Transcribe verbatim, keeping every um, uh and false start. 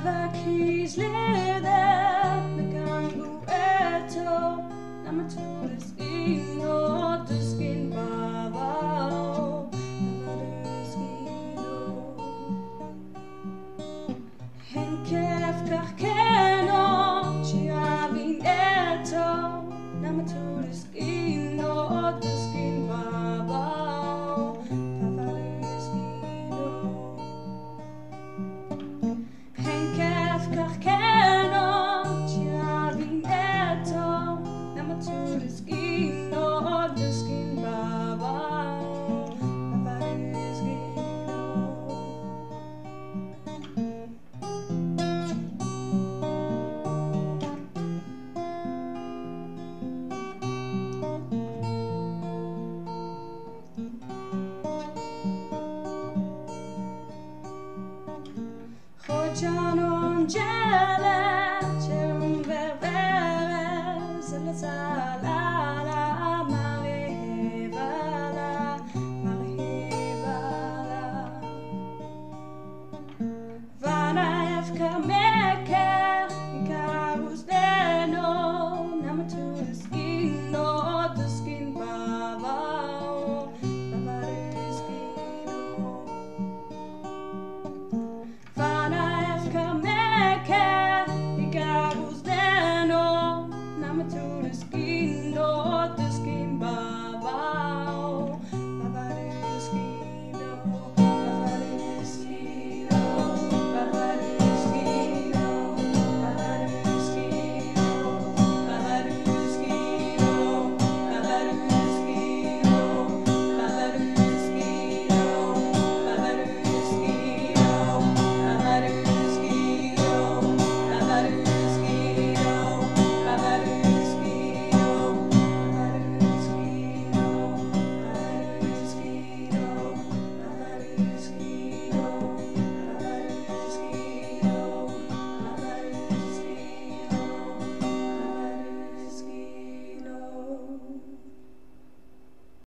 Vekîjlide nikan û eto, nama tu dizgîno, dizgîn baba o, baba dizgîno. Hin kef kah keno, çiya vîn eto, nama tu dizgîno, dizgîn baba o, baba dizgîno. Hin kef kah keno, çiya vîn eto, nama tu dizgîno, dizgîn baba o, baba dizgîno. Xo canon cele, çerun ververe, zele zalala, marê hêvala, marê hêvala. Vana efka me